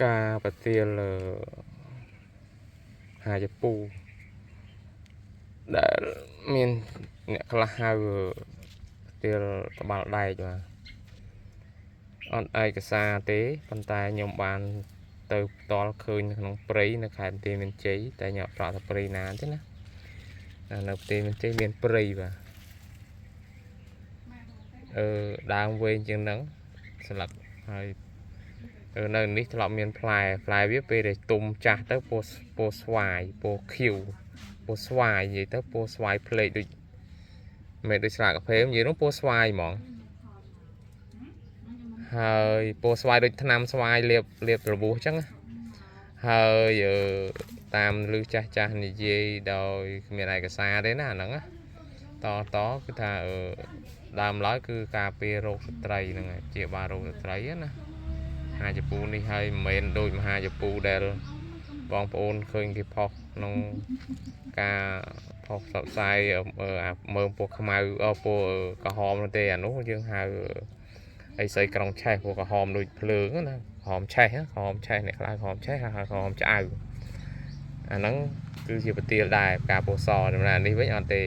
ការប្រទាលហាជពូដែលមានអ្នកខ្លះហៅប្រទាលត្បាល់ដែកបាទអត់ឯកសារទេប៉ុន្តែខ្ញុំបានទៅផ្ទាល់ឃើញនៅក្នុងព្រៃនៅខេត្តបន្ទាយមានជ័យតែខ្ញុំអត់ប្រាប់ថាព្រៃណាទេណានៅបន្ទាយមានជ័យមានព្រៃបាទអឺដើមវែងជាងហ្នឹងស្លឹកហើយនៅនេះធ្លាប់មានផ្លែផ្លែវាពេលដែលទុំចាស់ទៅពណ៌ពណ៌ស្វាយពណ៌ខៀវពណ៌ស្វាយនិយាយទៅពណ៌ស្វាយផ្លេកដូចមិនដូចស្លាកាហ្វេនិយាយនោះពណ៌ស្វាយហ្មងហើយពណ៌ស្វាយដូចថ្នាំស្វាយលាបលាបរបួសអញ្ចឹងហើយតាមឮចាស់ចាស់និយាយដោយគ្មានឯកសារទេណាអាហ្នឹងណាតតគឺថាដើមឡើយគឺការពាររោគស្ត្រីហ្នឹងហើយជាបាលរោគស្ត្រីណាមហាជពូនេះហើយមិនមែនដូចមហាជពូដែលបងប្អូនឃើញគេផុសក្នុងការផុសផ្សព្វផ្សាយអាមើមពណ៌ខ្មៅពណ៌ក្រហមនោះទេអានោះយើងហៅអីស្អីក្រុងឆេះពណ៌ក្រហមដូចភ្លើងណាក្រហមឆេះក្រហមឆេះអ្នកខ្លះក្រហមឆេះហៅក្រហមឆ្អៅអាហ្នឹងគឺជាប្រទាលដែរផ្កាពណ៌សចំណែកនេះវិញអត់ទេ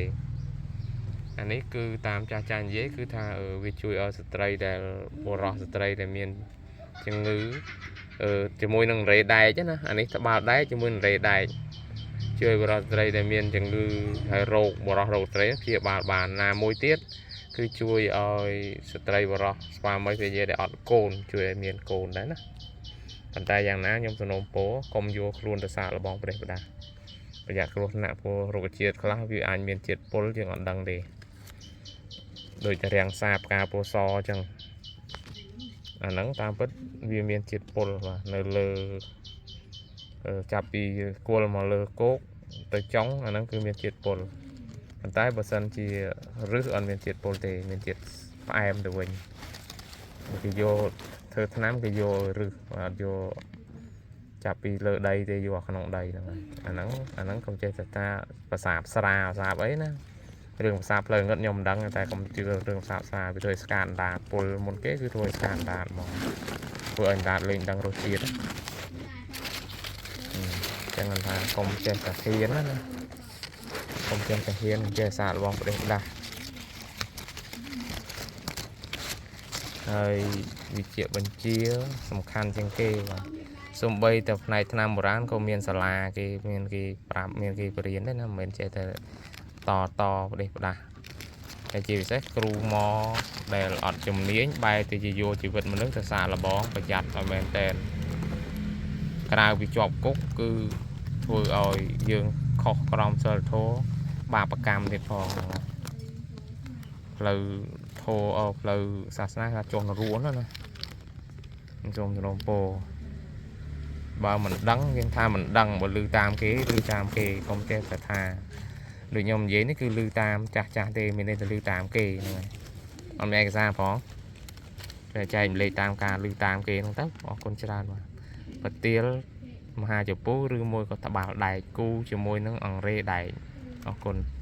អានេះគឺតាមចាស់ចាស់និយាយគឺថាវាជួយឲ្យស្ត្រីដែលបុរសស្ត្រីដែលមានជំងឺជាមួយនឹងរេដែកណាអានេះត្បាល់ដែកជាមួយនឹងរេដែកជួយបុរសស្ត្រីដែលមានជំងឺហើយរោគបុរសរោគស្ត្រីព្យាបាលបានណាមួយទៀតគឺជួយឲ្យស្ត្រីបុរសស្វាមីភរិយាដែលអត់កូនជួយឲ្យមានកូនដែរណាប៉ុន្តែយ៉ាងណាខ្ញុំសំណូមពរកុំយកខ្លួនទៅសាកល្បងប្រេះប្រដាស់ប្រយ័ត្នគ្រោះថ្នាក់ព្រោះរុក្ខជាតិខ្លះវាអាចមានជាតិពុលយើងអត់ដឹងទេដូចតែរាំងសាផ្កាពណ៌សអញ្ចឹងអាហ្នឹងតាមពិតវាមានជាតិពុលបាទនៅលើចាប់ពីគល់មកលើគោកទៅចុងអាហ្នឹងគឺមានជាតិពុលប៉ុន្តែបើសិនជារឹសអត់មានជាតិពុលទេមានជាតិផ្អែមទៅវិញគេយកធ្វើថ្នាំគេយករឹសអត់យកចាប់ពីលើដីទេយកក្នុងដីហ្នឹងអាហ្នឹងអាហ្នឹងកុំចេះតែថាភាសាផ្ស្រាភាសាអីណារឿងភាសាផ្លូវងឹតខ្ញុំមិនដឹងតែកុំជឿរឿងភាសាផ្ស្រាវាធ្វើឲ្យស្កានដាពុលមុនគេគឺធ្វើឲ្យស្កានដាហ្មងធ្វើឲ្យដាលេងដឹងរសជាតិចឹងថាកុំចេះតែហ៊ានណាកុំចេះតែហ៊ានចេះសាកល្បងប្រទេសដាស់ហើយវិជ្ជាបញ្ជាសំខាន់ជាងគេបាទសំបីតែផ្នែកថ្នាំបុរាណក៏មានសាលាគេមានគេប្រាប់មានគេបរៀនដែរណាមិនមែនចេះតែតតប្រទេសផ្ដាស់តែជាពិសេសគ្រូមកដែលអត់ជំនាញបែរទៅជាយកជីវិតមនុស្សទៅសាកល្បងប្រយ័ត្នឲ្យមែនតែនក្រៅពីជាប់គុកគឺធ្វើឲ្យយើងខុសក្រមសីលធម៌បាបកម្មទៀតផងផ្លូវធម៌ផ្លូវសាសនាថាចុះនរណាណាសូមសំណូមពរបើមិនដឹងយើងថាមិនដឹងបើឮតាមគេឮតាមគេកុំចេះតែថាដូចខ្ញុំនិយាយនេះគឺឮតាមចាស់ចាស់ទេមានន័យថាឮតាមគេហ្នឹងហើយអត់មានឯកសារផងតែចែកម្លែកតាមការឮតាមគេហ្នឹងទៅអរគុណច្រើនបាទប្រទាលមហាចពូឬមួយក៏ត្បាល់ដែកគូជាមួយនឹងអង្រេដែកអរគុណ។